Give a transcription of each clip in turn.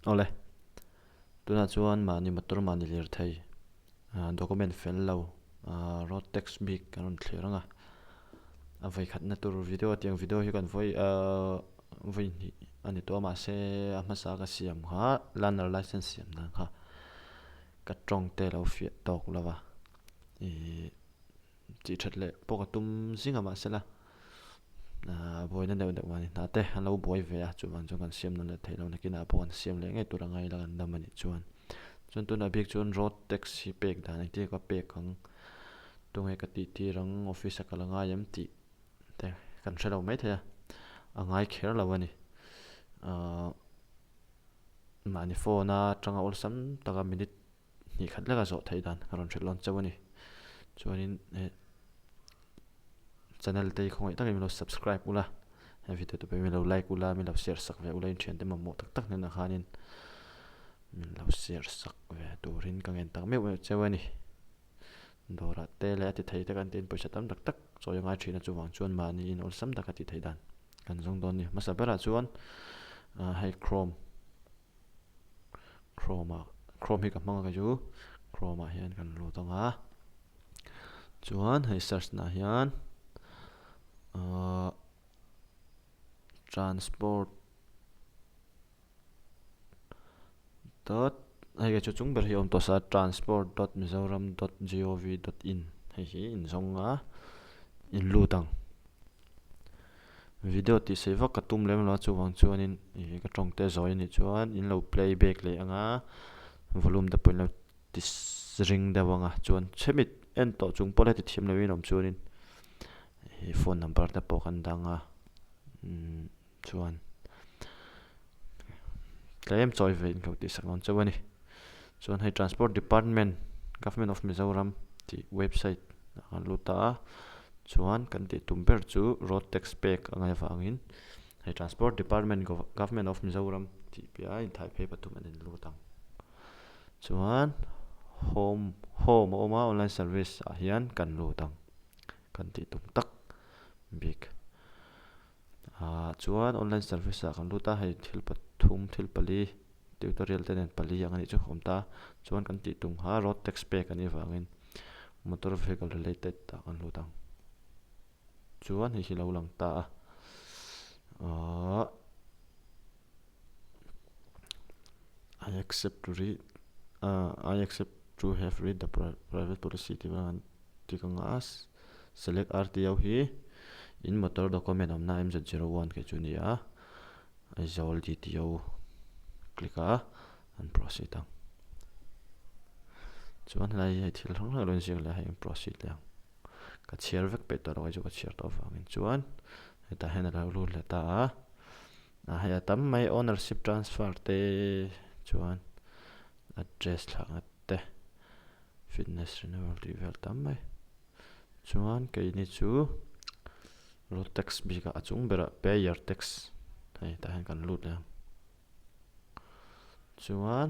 Awle, tunah chuan mahni motor mahni lirthei document fel lo road tax bik kan rawn thlir ang a, a vawi khatna tur video tiang video hi kan vawi vawi hnih a ni tawh a mahse a hmasa ka siam kha learner license siam dan kha ka tawng te lo fiah tawk lo va ihh. Tih that leh pawh ka tum zing a mahsela ahh buaina deuh deuh mahni hna te an lo buai ve a chuvang chuan kan siam nawn leh theih loh nakinah pawh kan siam leh ngei tur a ngai la kan dam a nih chuan. Chuan tunah bik chuan road tax hi pek dan engtin nge ka pek ang tunge ka tih tir ang office a kal a ngai em tih te kan hre lo maithei a a ngai kher lo a ni ahh mahni phone a atanga awlsam taka minute hnih khat leka zawh theih dan ka rawn hrilh lawn chauh a ni. Chuanin eh channel te hi khawngaih takin min lo subscribe ula, he video te pawh hi min lo like ula, min lo share sak ve ula, inthiante mamawh tak tak hnenah khanin min lo share sak ve turin ka ngen tak meuh meuh chauh a ni. Dawrah te leh a ti thei te kan tiin pawisa tam tak tak chawi a ngai thin a, chuvang chuan mahni in awlsam taka ti theih dan kan zawng dawn a ni. Hmasa berah chuan hei chrome. Chrome ah Chrome hi ka hmang a kei chu Chrome ah hian kan lut ang a chuan hei search na ah hian ahh transport dot hei kei chu chung ber hi a awm tawh sa transport dot mizoram dot gov dot in hei hi in zawng a in lut ang. Video tih sei vak ka tum lem lo a chuvang chuanin ih ka tawng te zawi anih chuan in lo play back leh ang a volume te pawh in lo ti ring deuh ang a chuan chhemi en tawh chung pawh heti thiam loin awm chuanin ih phone number te pawh kan dang a umm chuan tlem chawi ve in ka lo tihsak dawn chauh a ni chuan hei transport department government of Mizoram tih website ah kan lut a chuan kan tih tum ber chu road tax pek a ngaih avangin hei transport department government of Mizoram tih piah a inthai phei pathum an inlut ang chuan home home a awm a online service ah hian kan lut ang kan tih tum tak bik. Ah chuan online service ah kan lut a hei thil pathum thil pali tutorial te nen pali ang anih chu awm ta chuan kan tih tum kha road tax pek anih avangin motor vehicle related ah kan lut ang chuan hei hi lo lang ta a ahh I accept to read ah I accept to have read the private policy tih vel ang Tik ang a, select RTO hi in motor document awmna MZ01 kei chu a ni a, Aizawl DTO click a an proceed ang. Chuan helai hi hei thil hrang hrang a lo inziak leh a, hei an proceed leh ang. Ka chhiar vek peih tawh lo kei chu ka chhiar tawh avangin chuan hetah hian a lo lut leh ta a, ah hei a tam mai ownership transfer te chuan address thlakna te. Fitness renewal tih vel tam mai. Chuan keini chu road tax bikah a chung berah payer tax hei tah hian kan lut leh ang. Chuan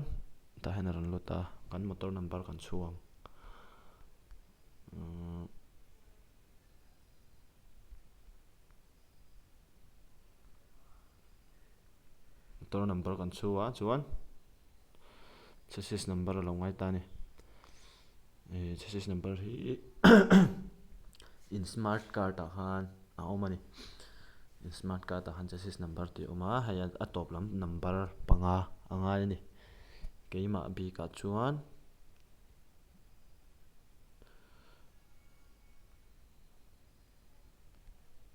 tah hian a rawn lut a, kan motor number kan chhu ang. Motor number kan chhu a chuan chassis number a lo ngai ta a ni ih chassis number hi in smart card ah khan a awm a ni in smart card ah khan chassis number tih a awm a hei a tawp lam number panga a ngai a ni keimah bikah chuan.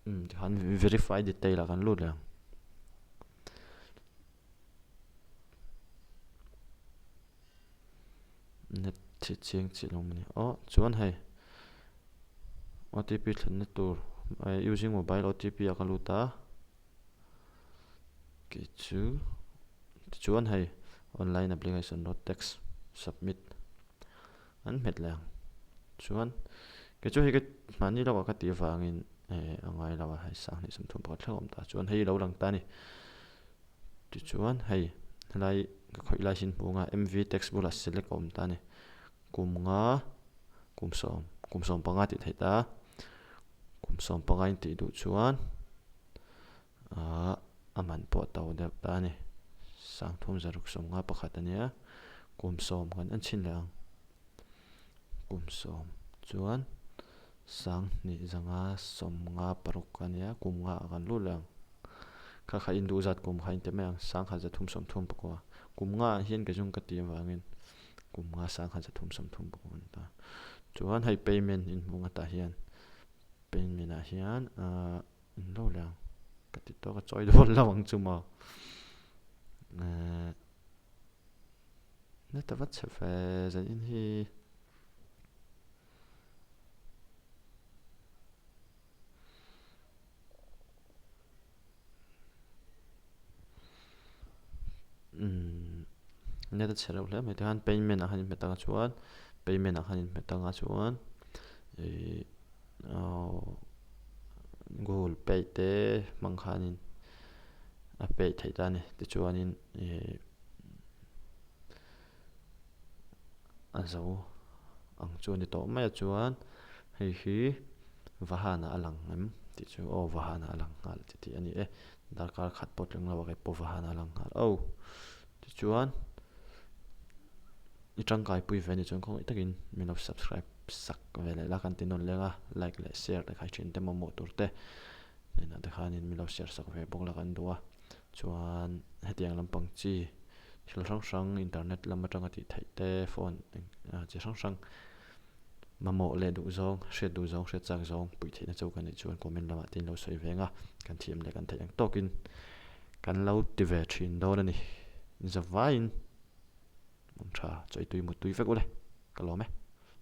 Umm tikhan verify detail ah kan lut leh ang. Net chhi chiang chiah lo maw ni aw chuan hei OTP thlenna tur using mobile OTP ah ka lut a kei chu tichuan hei online application road tax submit. An hmet leh ang. Chuan kei chu hei ka mahni lawkah ka tih avangin eh a ngai lo a, hei sanghnih sawmthum pakhat thleng a awm ta. Chuan hei lo lang ta a ni. Tichuan hei helai ka khawih lai hin hmuh anga MV tax bulah select a awm ta a ni. Kum nga kum sawm kum sawm panga tih theih ta. Kum sawm panga in tih duh chuan ah a man pawh a to deuh ta a ni. 30 651 a nia, kum sawm kan en chhin leh ang. Kum sawm chuan 2556 a nia, kum nga ah kan lut leh ang. Kha kha in duh zat kum kha in ti mai ang, 1339. Kum nga ah hian ka zung ka tih avangin kum nga 1339 a ni ta. Chuan hei payment in hmuh ngatah hian payment ah hian ahh in lo leh ang ka ti tawk a chawi dawn lo ang chu maw ehh neta vat chhe ve zan in hi. Umm net a chhe reuh hle mai tikhan payment ah khan inhmet anga chuan payment ah khan inhmet anga chuan ihh aww google pay te hmang khanin a pay theih ta a ni tichuanin ihh. A zo ang chu a ni tawh mai a chuan hei hi vahan ah a lang em tih chu aw vahan ah a lang nghal ti tih a ni e darkar khat pawh tling lo a kei pawh vahan ah a lang nghal aw tichuan i tangkai pui ve ni chuan khawngaih takin min lo subscribe sak ve leh la kan ti nawn leng a like leh share te kha i thin te mamawh tur te hnenah te khanin min lo share sak ve bawk la kan duh a chuan hetiang lampang chi. Thil hrang hrang internet lam atanga tih theih te phone chi hrang hrang mamawh leh duh zawng hriat duh zawng hriat chak zawng puih theihna chu kan neih chuan comment lamah te in lo sawi veng a kan thiam leh kan theih ang tawkin kan lo ti ve thin dawn a ni zavaiin mawng tha chawi tui mut tui vek ule ka lawm e.